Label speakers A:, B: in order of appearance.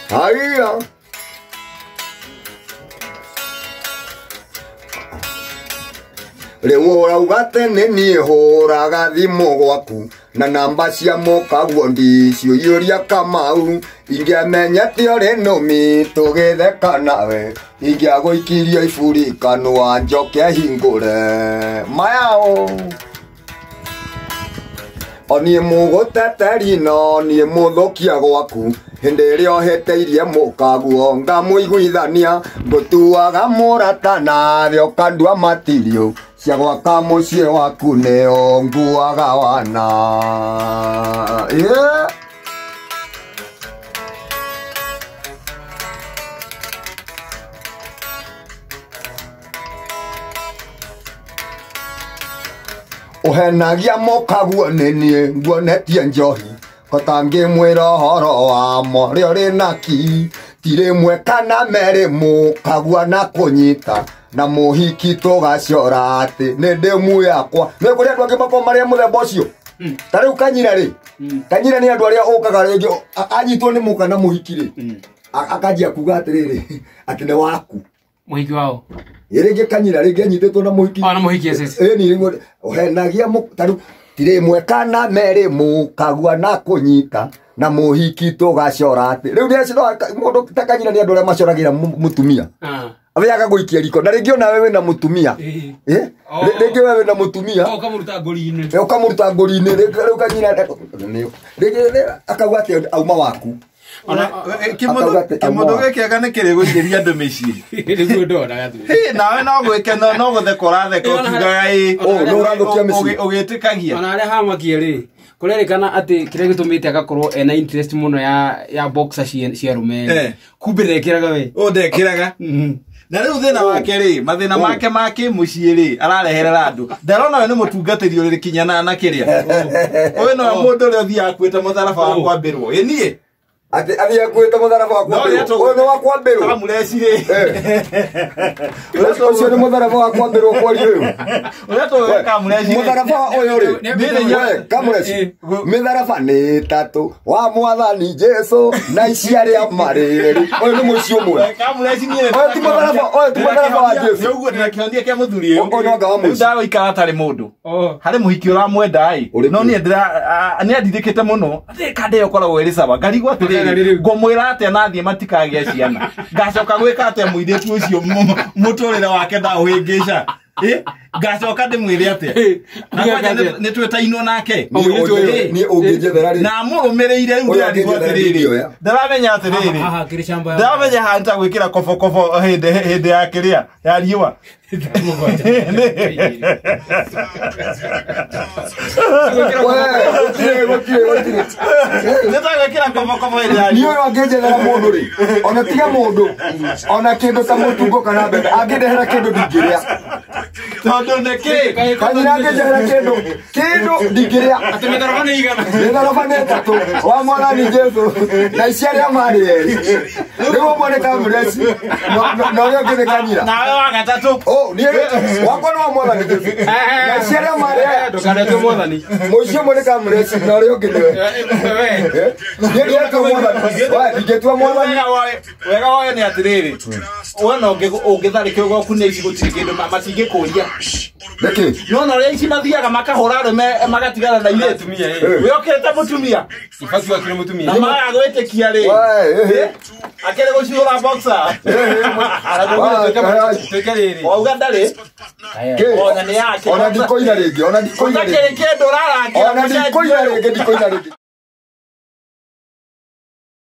A: Haya. Rĩu ũrauga tene niĩ hũraga thimũ gwaku na namba cia mũkaguo ndiciũiyũria Kamau ingĩamenya atĩ ũrĩ nũmi tũgĩtheka nawe ingĩagũikirie iburi kanua njoke hingũre mayao o niĩ mũgũteteri no niĩ mũthũkia gwaku hĩndĩ ĩrĩa ũhĩtĩirie mũkaguo ngamũiguithania ngũtuaga mũrata nawe ũkandua matirio cia gwaka mũciĩ waku nĩo nguaga wana. Yeah. Ũhenagia mũkaguo nĩ niĩ nguonetie njohi kotangĩmwĩra ũhoro wa morĩ ũrĩ naki ti rĩmwe kana merĩ mũkagua na kũnyita na mũhiki tũgacora atĩ nĩ ndĩmu yakwa. Nĩ kũrĩ andũ angĩ makoragwo marĩ a mũthemba ũcio ta rĩu Kanyira rĩ, Kanyira nĩ andũ arĩa ũkaga rĩngĩ anyitwo nĩ mũka na mũhiki rĩ, akanjia kuga atĩrĩrĩ atĩ nĩ waku
B: mũhiki wao.
A: Rĩngĩ Kanyira rĩngĩ anyitĩtwo na mũhiki
B: ona mũhiki ss
A: ĩni rĩu ũhenagia ta rĩu ti rĩmwe kana merĩ mũkagua na kũnyita na mũhiki tũgacora atĩ rĩu nĩ mũndũ ta Kanyira nĩ andũ arĩa macoragĩra mũtumia athiaga gũikia riko na rĩngĩ onawe wĩna mũtumia rĩngĩ we wĩna mũtumia
B: ũkamũruta ngũri-inĩ
A: ũkamũruta ngũri-inĩ rĩu Kanyira rĩngĩ akauga atĩ auma waku.
C: Kĩmũndũ gĩkĩ anga nĩ kĩrĩ gũikĩria andũ mĩciĩ
B: nĩguo ndonaga tu.
C: Nawe no gwĩke no gũtheka ũratheka ũkiugaga ĩ
A: nĩ ũrathũkia mĩciĩ
C: ũgĩtĩkagia.
B: Ona arĩa hamakie rĩ kũrerĩkana atĩ kĩrĩa gĩtũmĩte agakorwo ena interest mũno ya boxer cia arũme kumbe ndekĩraga we.
C: Ndekĩraga. Na rĩu thĩna wake rĩ, mathĩna make ma kĩmũciĩ rĩ, arareherera andũ. Ndarona we nĩ mũtungatĩri ũrĩ kinya na kĩrĩa. Ũyũ nowe mũndũ ũrĩa ũthiaga akuĩte mũtharaba wa kwambĩrwo. Ĩ niĩ
A: atĩ athiĩ akuĩte mũtharaba wa kwambĩrwo. Ũyũ nĩ wa kwambĩrwo.
C: Kamũreci rĩ.
A: Ũcio nĩ mũtharaba wa kwambĩrwo kwaria ũyũ.
C: Ũrĩa tũĩ Kamũreci.
A: Mũtharaba ũyũ rĩ. We Kamũreci. Mĩtharaba nĩ ĩtatũ wa mwathani Jesũ na ici arĩa marĩ erĩ. Ũyũ nĩ mũici ũmwe.
C: Kamũreci niĩ.
A: Ũyũ ti mũtharaba, ũyũ ti mũtharaba wa Jesũ.
C: Nĩ ũguo ndĩna kĩhonia kĩa mũthuri ũyũ.
A: Ũyũ no anga wa mũici.
C: Ndagũikara atarĩ mũndũ. Harĩ mũhiki ũramwenda ĩ. No niĩ nĩ andindĩkĩte mũno. Atĩ kanda ĩyo ĩkoragwo ĩrĩ sawa. Ngarigwo atĩrĩrĩ ngũmwĩra atĩa na thiĩ matikagĩa ciana. Ngacoka gwĩka atĩa mũirĩtu ũcio mũtũrĩre wake ndaũhĩngĩca. Ngacoka ndĩmwĩre atĩa. Na kwanja nĩ twĩtainwo nake.
A: Niĩ ũngĩnjethera rĩ.
C: Na mũrũmĩrĩire rĩu ndĩrarigwo atĩrĩrĩ. Ndĩramenya atĩrĩrĩ. Ndĩramenya haha nĩ ta gwĩkĩra kobokobo hĩndĩ ya kĩrĩa ya riũa.
A: Niĩ ũyũ angĩnjethera mũndũ rĩ, ona tiga mũndũ, ona kĩndũ ta mũtungo kana mbembe, angĩndehera kĩndũ ndingĩrĩa.
C: Tondũ nĩkĩ?
A: Kanyira angĩnjehera kĩndũ ndingĩrĩa.
B: Atĩ mĩtharaba nĩ igana.
A: Mĩtharaba nĩ ĩtatũ wa mwathani Jesũ na ici arĩa marĩ erĩ. Rĩu ũmwe nĩ Kamũreci na ũrĩa ũngĩ nĩ Kanyira.
C: Nawe wa gatatũ.
A: Niĩ wakwa nĩ wa mwathani Jesũ. Na ici arĩa marĩ aya.
B: Ndũkanetue mwathani.
A: Mũici ũmwe nĩ Kamũreci na ũrĩa ũngĩ nĩwe. Niĩ ndingĩtua mwathani. We ndingĩtua mwathani.
C: Wega wayo nĩ atĩrĩrĩ, we no ũngĩtharĩkĩrwo gwaku nĩ ici gũtirĩ kĩndũ matingĩkũria.
A: Nĩkĩ?
C: No na ũrĩa ici mathiaga makahũra arũme magatigana na airĩtu. We ũkĩrĩte mũtumia.
B: Ibatiĩ wakĩrĩ mũtumia.
C: Na maya gwĩtĩkia rĩ. Akĩrĩ gũciũra boxer.
B: Twĩke rĩrĩ.
C: Wauga ndarĩ. Ona nĩ yake.
A: Ona ndikũina rĩngĩ, ona ndikũina rĩngĩ.
C: Ũtakĩrĩ kĩndũ ũrarakĩra.
A: Ona ndikũina rĩngĩ, ndikũina rĩngĩ.